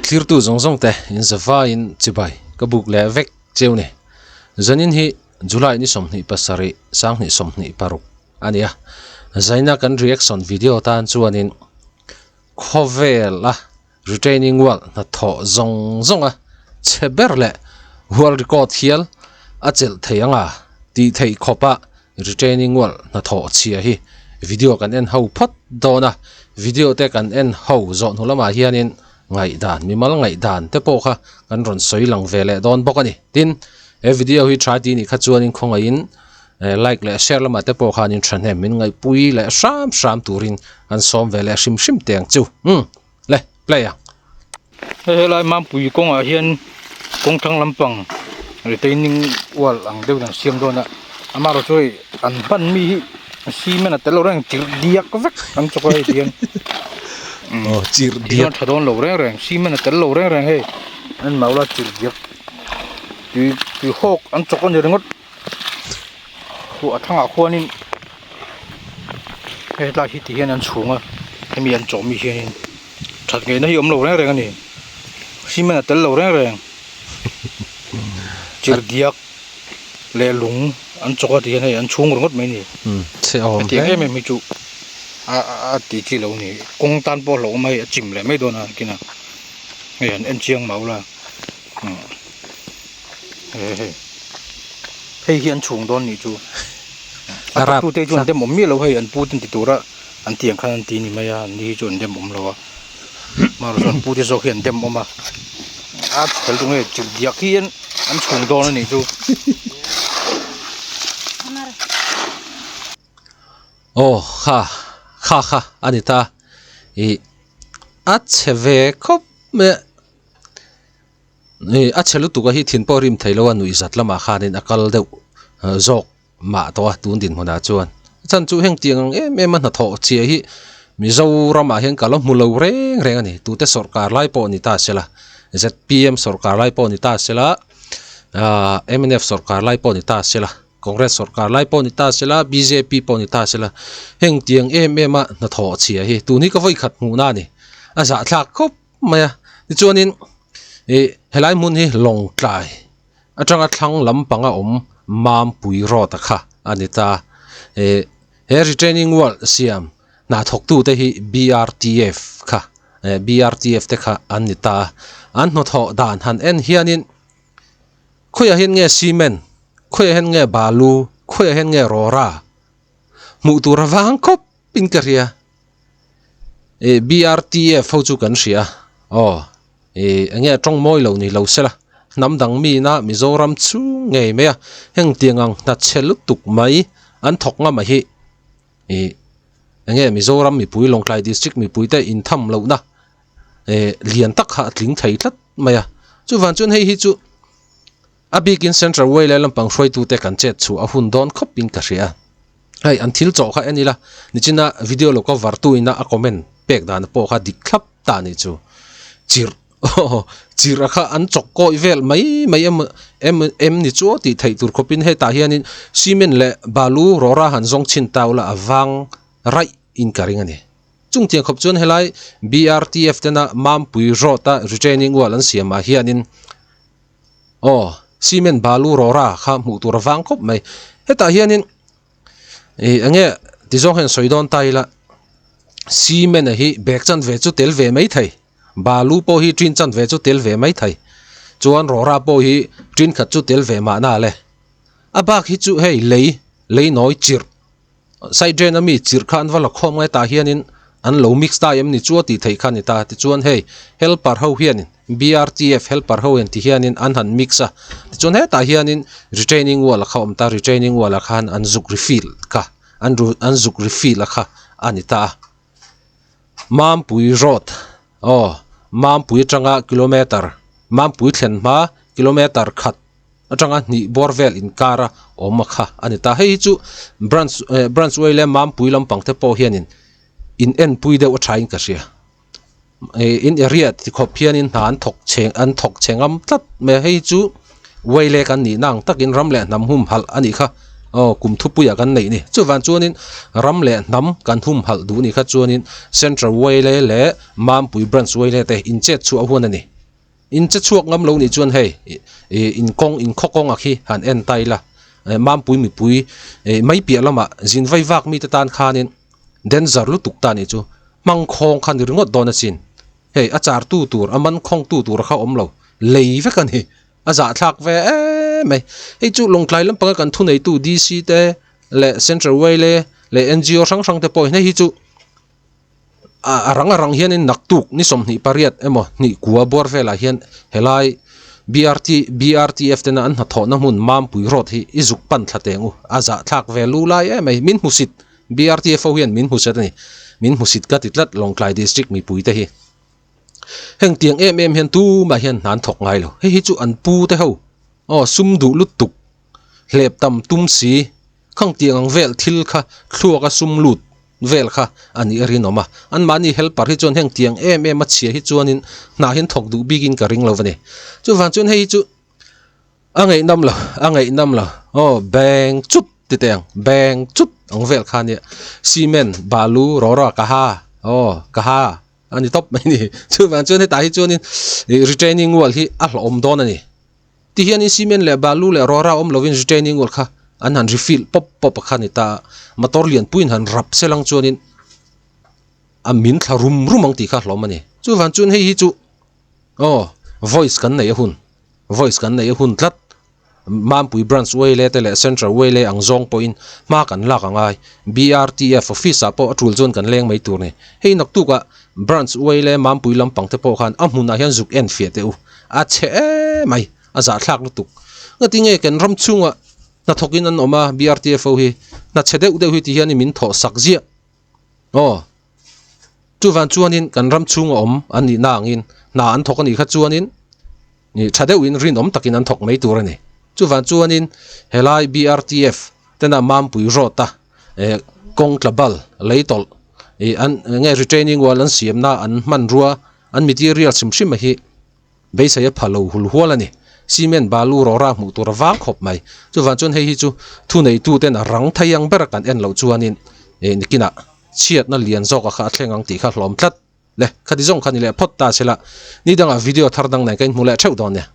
Min thlir tu zawng zawng te in zavaiin chibai ka buk leh vek cheu ni. Zanin hi July ni 27 2026 a ni a. Zaina kan reaction video tan chuanin khawvel a retaining wall hnathawh zawng zawng a chhe ber leh world record hial a chelh thei anga tih theih khawpa retaining wall hnathawh chhia hi video kan en ho phawt dawn a, video te kan en ho zawh hnu lamah hianin ngaihdan mimal ngaihdan te pawh kha kan rawn sawi lang ve leh dawn bawk a ni. Tin, he video hi tha tih nih kha chuanin khawngaihin like leh share lamah te pawh khanin thahnem min ngaihpui leh hram hram turin kan sawm ve leh hrim hrim teh ang chu. Umm le play ang. Hei helai Mampui kawngah hian kawng thlang lampang retaining wall ang deuhin an siam dawn a amaherawh chu hei an hman mi hi cement a tel lo reng chirh diak vek an chawk a hei ti hian aw chirh diak tha dawn lo reng reng cement a tel lo reng reng hei an maula chirh diak tui tui hawk an chawk a ni ringawt khuah a thangah khuanin hei hetlai hi ti hian an chhung a hemi an chawh mi hianin that ngeihna hi awm lo reng reng a ni cement a tel lo reng reng chirh diak leh lung an chawk a ti hian hei an chhung ringawt mai a ni hetiang em em hi chu a a tih chi lo a ni kawng tan pawh a hlauhawm a hei a chim leh mai dawn a kinah hei an en chiang mau la hei hei hi an chhung dawn nih chu a tawk tu te chuan dem awm miah lo hei an pu ten ti tura an tih ang khan an ti ni mai a an ni hi chu an dem awm lo a mahse an pu te zawk hi an dem awm a a chhel tu nge chilh diak hi an an chhung dawn a nih chu. Aw kha kha kha a ni ta ih a chhe ve khawp mai a. Ih a chhe lutuk a hi thin pawh rim thei lo a nuih zat lamah khanin a kal deuh zawk mah tawh a tun dinhmunah chuan a chhan chu heng tiang ang em em a hnathawh chhia hi Mizoramah hian ka lo hmu lo reng reng a ni tute sawrkar lai pawh ni ta sela Z_P_M sawrkar lai pawh ni ta sela ahh M_N_F sawrkar lai pawh ni ta sela Congress sawrkar lai pawh ni ta sela B_J_P pawh ni ta sela heng tiang em em a hnathawh chhia hi tun hi ka vawikhat hmuhna a ni a zahthlak khawp. mai a tichuanin ih helai hmun hi Lawngtlai atanga thlang lampanga awm Mampui road a kha a ni ta ih he retaining wall siam hna thawk tu te hi B_R_T_F kha eh B_R_T_F te kha an ni ta a an hnathawh dan han en hianin khawiah hian nge cement khawiah hian nge balu khawiah hian nge rawra hmuh tur avang khawp in ka hria ih BRTF ho chu kan hria aw ih eng nge tawng mawi lo ni lo sela hnam dang mi ina Mizoram chhung ngei mai a heng tiang ang hna chhe lutuk mai an thawk ngam a hi ih eng nge Mizoram mipui Lawngtlai district mipui te intham lohna ih lian tak kha a tling thei tlat mai a chuvang chuan hei hi chu a bikin central way leh lampang hruaitute kan chet chhuah a hun dawn khawp in ka hria. Hei an thil chawh kha en ila nichina video lo cover tu ina a comment pek dan pawh kha dik thlap ta a nih chu chirh aw chirh a kha an chawk kawi vel mai mai em em em ni chu aw tih theih tur khawpin hetah hianin cement leh balu rawra han zawng chhin tau la a vang raih in ka ring a ni chung tiang khawp chuan helai B_R_T_F tena Mampui road a retaining wall an siamah hianin. Aw, cement balu rawra kha hmuh tur a vang khawp mai. Hetah hianin ih eng nge ti zawng hian sawi dawn ta ila cement a hi bag chanve chu tel ve mai thei balu pawh hi tin chanve chu tel ve mai thei chuan rawra pawh hi tin khat chu tel ve mahna le a bak hi chu hei lei lei nawi chirh Side drain a mi chirh kha an va la khawm ngai tah hianin an lo mix ta em ni chu a tih theih kha a ni ta. Tichuan hei helper ho hianin BRTF helper ho hian ti hianin an han mix a. Tichuan hetah hianin retaining wall a kha awm ta retaining wall ah khan an zuk refill kha an an zuk refill a kha a ni ta a. Mampui road aw Mampui atanga kilometer Mampui thlen hma kilometer khat atanga hnih bawr vel inkar a awm a kha a ni ta. Hei hi chu branch eh branch way leh Mampui lampang te pawh hianin in enpui deuh a thain ka hria. Eh in area ti khawp hianin hna an thawk chheng an thawk chhe ngam tlat mai a. Hei hi chu way leh kan nihna ang takin ram leh hnam humhalh a nih kha aw kum thupuiah kan neih ni. Chuvang chuanin ram leh hnam kan humhalh duh ni kha chuanin central way leh leh Mampui branch way leh te inchet chhuah a huan a ni. In che chhuak ngam lo nih chuan hei in kawng in khaw kawng a khi han en ta ila Mampui mipui mai piah lamah zin vai vak mite tan khanin danger lutuk ta nih chu hmang khawng kha ni ringawt dawn asin. Hei a char tu tur a man khawng tu tur kha awm lo lei vek a ni a zahthlak ve em mai. Hei chu Lawngtlai lampanga kan thuneitu DC te leh Central Wale leh NGO hrang hrang te pawhin hei hi chu a rang a rang hianin naktuk ni 28 emaw hnih kua buar velah hian helai BRT BRTF tena an hnathawhna hmun Mampui Road hi i zuk pan thla teng u a zahthlak ve lu lai em mai min hmusit BRTF ho hian min hmusit a ni min hmusit ka ti tlat Lawngtlai District mipui te hi heng tiang em em hian tumah hian hna an thawk ngai lo hei hi chu an pu te ho aw sum duh lutuk hlep tam tum si khang tiang ang vel thil kha thluak a sum lut vel kha a nih a rinawm a, anmahni helper hi chuan heng tiang em em a chhia hi chuanin hna hian thawk duh bikin ka ring lo a ni. Chuvang chuan hei hi chu a ngaihnam lo, a ngaihnam lo, aw beng chut ti teh ang, beng chut ang vel kha a nia, cement, balu, rawra ka ha, aw ka ha a ni tawp mai a ni. Chuvang chuan hetah hi chuanin retaining wall hi a hlawhawm dawn a ni. Ti hianin cement leh balu leh rawra awm lovin retaining wall kha an han refill pawp pawp a kha ni ta a, motor lian puiin han rap sel ang chuanin a min thla rum rum ang tih kha hlawm a ni. Chuvang chuan hei hi chu aw voice kan neih a hun, voice kan neih a hun tlat. Mampui branch Wele te leh Central Wele ang zawng pawhin hma kan lak a ngai. BRTF office ah pawh a tul chuan kan leng mai tur ni. Hei naktukah branch Wele Mampui lampang te pawh khan a hmunah hian zuk en fiah teh u. A chhe em mai, a zahthlak lutuk. Ngatinge kan ram chhungah hnathawkin an awm a, BRTF ho hi hna chhe deuh deuh hi ti hian min thawh sak ziah. Aw, chuvan chuanin kan ram chhunga awm an nih na angin hna an thawk a nih kha chuanin tha deuhin rinawm takin an thawk mai tur a ni. Chuvan chuanin helai BRTF tena Mampui Road a kawng tla bal lei tawlh ih an nge retaining wall an siamna an hmanrua an material hrim hrim a hi beisei a pha lo hul hual a ni. Cement balu rawra hmuh tur a vang khawp mai. Chuvang chuan hei hi chu thuneituten a rang thei ang ber a kan en loh chuanin ih nikinah chhiatna lian zawk a kha a thleng ang tih kha hlawm tlat le. Khati zawng kha ni leh phawt ta se la, ni dangah video thar dang nen ka inhmu leh theuh dawn nia.